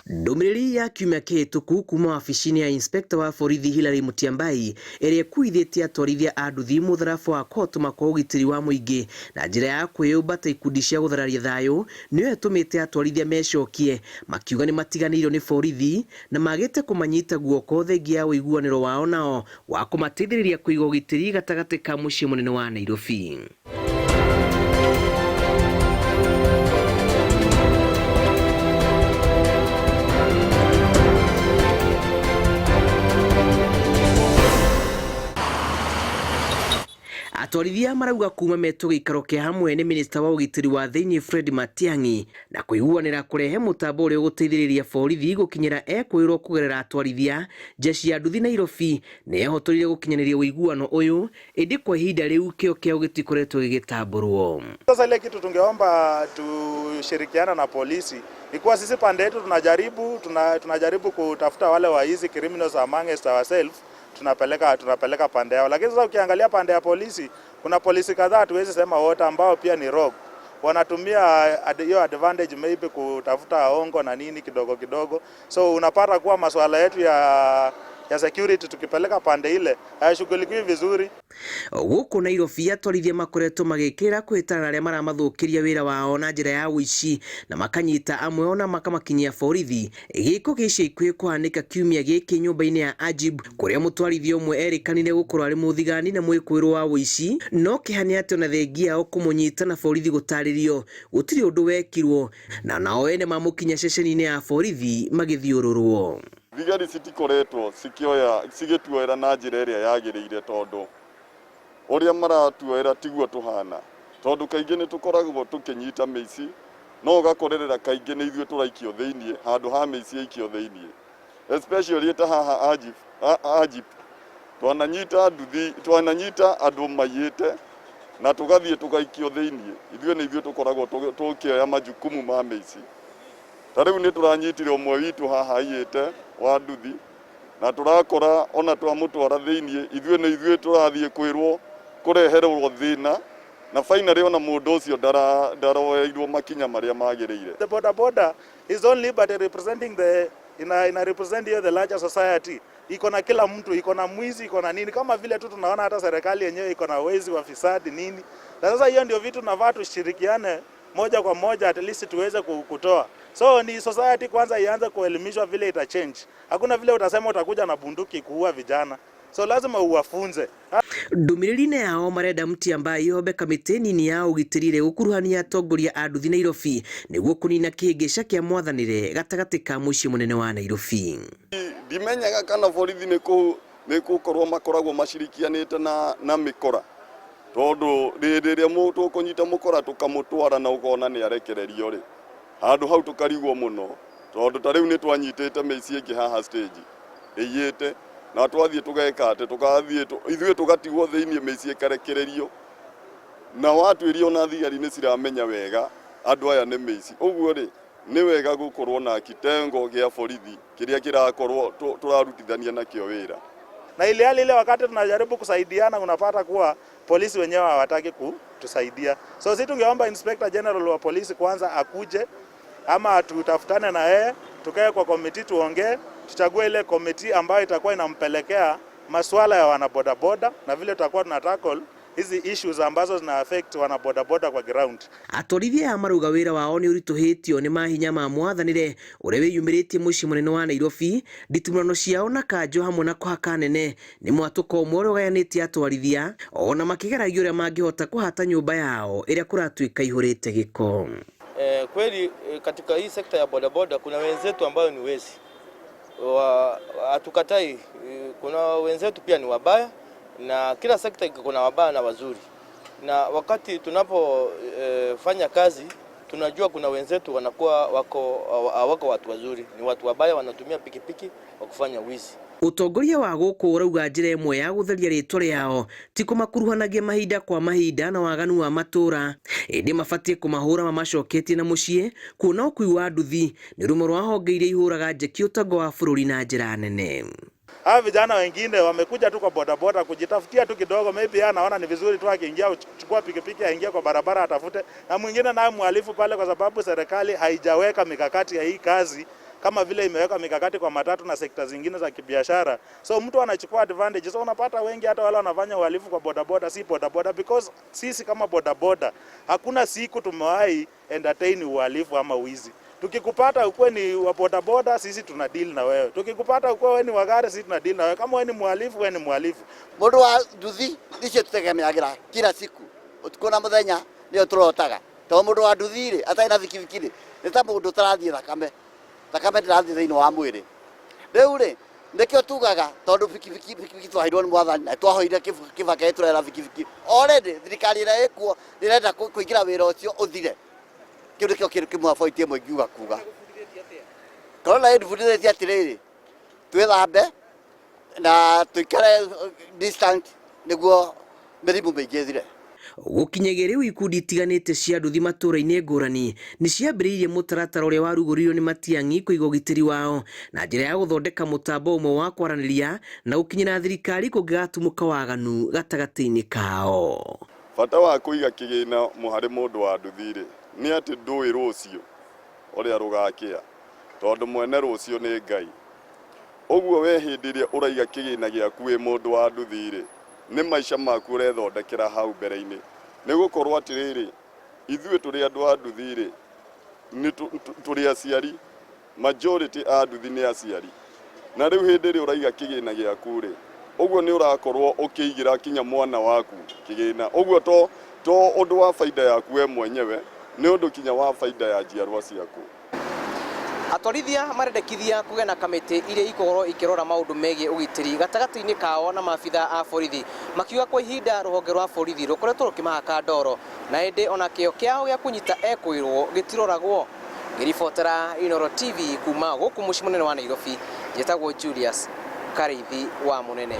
Ndũmĩrĩri ya kiumia kĩhĩtũku kuma wabici-inĩ ya inspector wa borithi Hilary Mutyambai ĩrĩa ĩkuithĩtie atwarithia a nduthi mũtharaba wa kũhotoma kwa ũgitĩri wa mũingĩ na njĩra ya kwĩyũmba ta ikundi cia gũthararia thayũ nĩyo ĩtũmĩte atwarithia mecokie makiuga nĩ matiganĩirio nĩ borithi na magĩte kũmanyita guoko thengia ya ũiguanĩro wao nao wa kũmateithĩrĩria kũiga ũgitĩri gatagatĩ ka mũciĩ mũnene wa Nairobi. Atwarithia marauga kuma metwo gĩikaro kĩa hamwe nĩ minista wa ũgitĩri wa thĩinĩ Fred Matiang'i na kũiguanĩra kũrehe mũtambo ũrĩa ũgũteithĩrĩria borithi gũkinyĩra ekwĩrwo kũgerera atwarithia jeshi ya nduthi Nairobi nĩ yehotorire gũkinyanĩria ũiguano ũyũ ĩndĩ kwa ihinda rĩu kĩo kĩao gĩtikoretwo gĩgĩtambũrwo. Sasa ile kitu tungeomba tushirikiana na polisi ni kuwa sisi pande yetu tunajaribu tunajaribu kutafuta wale waizi criminals amongst ourselves, tunapeleka pande yao, lakini sasa ukiangalia pande ya polisi kuna polisi kadhaa, hatuwezi sema wote, ambao pia ni rogue, wanatumia hiyo advantage maybe kutafuta ongo na nini kidogo kidogo, so unapata kuwa masuala yetu ya security tukipeleka pande ile hayashughulikiwi vizuri. Gũkũ Nairobi atwarithia makoretwo magĩkĩra kwĩhĩtana na arĩa maramathũkĩria wĩra wao na njĩra ya ũici na makanyita amwe ona makamakinyia borithi. Gĩko gĩa ica ikuhĩ kũhanĩka kiumia gĩkĩ nyũmba-inĩ ya Ajib kũrĩa mũtwarithia ũmwe erĩkanire gũkorwo arĩ mũthigani na mwĩkũĩrwo wa ũici no kĩhane atĩ ona thengia yao kũmũnyita na borithi gũtarĩrio gũtirĩ ũndũ wekirwo na nao ene mamũkinya ceceni-inĩ ya borithi magĩthiũrũrwo. Thigari citikoretwo cikĩoya cigĩtuoera na njĩra ĩrĩa yagĩrĩire tondũ ũrĩa maratuoera tiguo tũhana tondũ kaingĩ nĩ tũkoragwo tũkĩnyita mĩici no ũgakorerera kaingĩ nĩ ithuĩ tũraikio thĩiniĩ handũ ha mĩici ĩikio thĩiniĩ, especially ta haha Agip twananyita nduthi twananyita andũ maiyĩte na tũgathiĩ tũgaikio thĩiniĩ ithuĩ nĩ ithuĩ tũkoragwo tũkĩoya majukumu ma mĩici. Ta rĩu nĩ tũranyitire ũmwe witũ haha aiyĩte wa nduthi na tũrakora ona twamũtwara thĩiniĩ ithuĩ nĩ ithuĩ tũrathiĩ kwĩrwo kũreherwo thĩna na finally ona mũndũ ũcio ndaroeirwo makinya marĩa magĩrĩire. The boda boda is only but representing the ina represent hiyo the larger society. Iko na kila mtu, iko na mwizi, iko na nini, kama vile tu tunaona hata serikali yenyewe iko na wezi wa fisadi nini. Na sasa hiyo ndio vitu tunafaa tushirikiane moja kwa moja at least tuweze kutoa. So ni society kwanza ianze kuelimishwa vile ita change. Hakuna vile utasema utakuja na bunduki kuua vijana. So lazima uwafunze. Ndũmĩrĩri-inĩ yao marenda Mutyambai yombe kamĩtĩ nini ya ũgitĩri ĩrĩa ĩgũkuruhania atongoria a nduthi Nairobi nĩguo kũnina kĩhĩngĩca kĩa mwathanĩre gatagatĩ ka mũciĩ mũnene wa Nairobi. Ndimenyaga kana borithi nĩ gũkorwo makoragwo macirikianĩte na mĩkora tondũ hĩndĩ ĩrĩa tũkũnyita mũkora tũkamũtwara na ũkona nĩ arekererio rĩ handũ hau tũkarigwo mũno tondũ ta rĩu nĩ twanyitĩte mĩici ĩngĩ haha stage ĩiyĩte na twathiĩ tũgeka atĩ tũgathiĩ ithuĩ tũgatigwo thĩiniĩ mĩici ĩkarekererio na watuĩria ona thigari nĩ ciramenya wega andũ aya nĩ mĩici. Ũguo rĩ nĩ wega gũkorwo na kitengo gĩa borithi kĩrĩa kĩrakorwo tũrarutithania nakĩo wĩra. Na ile hali ile wakati tunajaribu kusaidiana unapata kuwa polisi wenyewe hawataki kutusaidia. So sisi tungeomba Inspector General wa polisi kwanza akuje ama tutafutane na yeye, tukae kwa committee tuongee, tuchague ile committee ambayo itakuwa inampelekea masuala ya wanabodaboda na vile tutakuwa tuna tackle hizi issues ambazo zina affect wanabodaboda kwa ground. Atwarithia aya marauga wĩra wao nĩ ũritũhĩtio nĩ mahinya ma mwathanĩre ũrĩa wĩyumĩrĩtie mũciĩ mũnene wa Nairobi. Nditimũrano ciao na kanjũ hamwe na kũhaka nene nĩ mwatũko ũmwe ũrĩa ũgayanĩtie atwarithia ona makĩgeragia ũrĩa mangĩhota kũhata nyũmba yao ĩrĩa kũratuĩka ihũrĩte gĩko. Kweli katika hii sekta ya bodaboda kuna wenzetu ambayo ni wezi. Hatukatai, kuna wenzetu pia ni wabaya na kila sekta kuna wabaya na wazuri. Na wakati tunapofanya kazi tunajua kuna wenzetu wanakuwa wako watu wazuri, ni watu wabaya wanatumia pikipiki wa kufanya wizi. Ũtongoria wa gũkũ ũrauga njĩra ĩmwe ya gũtheria rĩtwa rĩao ti kũmakuruhanagia mahinda kwa mahinda na waganu wa matũra ĩndĩ mabatiĩ kũmahũra mamacoketie na mũciĩ kuona ũkui wa nduthi nĩ rũmwe rwa honge iria ihũraga njeki ũtonga wa bũrũri na njĩra nene. Hawa vijana wengine wamekuja tu kwa bodaboda kujitafutia tu kidogo, maybe yeye anaona ni vizuri tu akiingia kuchukua pikipiki aingie kwa barabara atafute, na mwingine naye mhalifu pale, kwa sababu serikali haijaweka mikakati ya hii kazi. kama vile imeweka mikakati kwa matatu na sekta zingine za kibiashara. So mtu anachukua advantage. So unapata wengi hata wale wanafanya uhalifu kwa bodaboda, si bodaboda, because sisi kama bodaboda hakuna siku tumewahi entertain uhalifu ama wizi. Tukikupata ukuwe ni wa bodaboda, sisi tuna deal na wewe. Tukikupata ukuwe wewe ni wa gari, sisi tuna deal na wewe. Kama wewe ni mhalifu, wewe ni mhalifu. Mundu wa nduthi nicio tutegemeagira kila siku, utuku na muthenya nio turotaga, to mundu wa nduthi ri atarĩ na bikibiki ri nĩ ta mundu ũtarathiĩ thakame, thakame ndĩrathiĩ thĩinĩ wa mwĩrĩ. Rĩu rĩ nĩkĩo tugaga tondũ bikibiki bikibiki twaheirwo nĩ mwathani na twahoire Kibaki tũrera bikibiki, already thirikari ĩrĩa ĩkuo ndĩrenda kũingĩra wĩra ũcio ũthire. Kĩu nĩkĩo kĩndũ kĩmwe point ĩmwe ingiuga kuga korona ĩndubundithĩtie atĩrĩrĩ, twĩthambe na tũikare distant nĩguo mĩrimũ mĩingĩ ĩthire. Gũkinyagia rĩu ikundi itiganĩte cia nduthi matũũra-inĩ ngũrani nĩ ciambĩrĩirie mũtaratara ũrĩa warugũririo nĩ Matiang'i kũiga ũgitĩri wao na njĩra ya gũthondeka mũtambo ũmwe wa kwaranĩria na gũkinyĩra thirikari kũngĩgatumũka waganu gatagatĩ-inĩ kao. Bata wa kũiga kĩgĩna harĩ mũndũ wa nduthi rĩ nĩ atĩ ndũĩ rũciũ ũrĩa rũgakĩa, tondũ mwene rũciũ nĩ Ngai. Ũguo we hĩndĩ ĩrĩa ũraiga kĩgĩna gĩaku wĩ mũndũ wa nduthi rĩ, nĩ maica maku ũrethondekera hau mbere-inĩ. Nĩ gũkorwo atĩrĩrĩ, ithuĩ tũrĩ andũ a nduthi rĩ, nĩ tũrĩ aciari, majority a nduthi nĩ aciari. Na rĩu hĩndĩ ĩrĩa ũraiga kĩgĩna gĩaku rĩ, ũguo nĩ ũrakorwo ũkĩigĩra kinya mwana waku kĩgĩna. Ũguo to ũndũ wa baida yaku we mwenyewe, nĩ ũndũ kinya wa baida ya njiarwa ciaku. Atwarithia marendekithia kũgĩa na kamĩtĩ iria igũkorwo ikĩrora maũndũ megiĩ ũgitĩri gatagatĩ-inĩ kao na maabitha a borithi, makiuga kwa ihinda rũhonge rwa borithi rũkoretwo rũkĩmahaka ndoro na ĩndĩ ona kĩo kĩao gĩa kũnyita ekwĩrwo gĩtiroragwo. Ngĩribotera Inooro TV kuma gũkũ mũciĩ mũnene wa Nairobi, njĩtagwo Julius Kariithi wa Mũnene.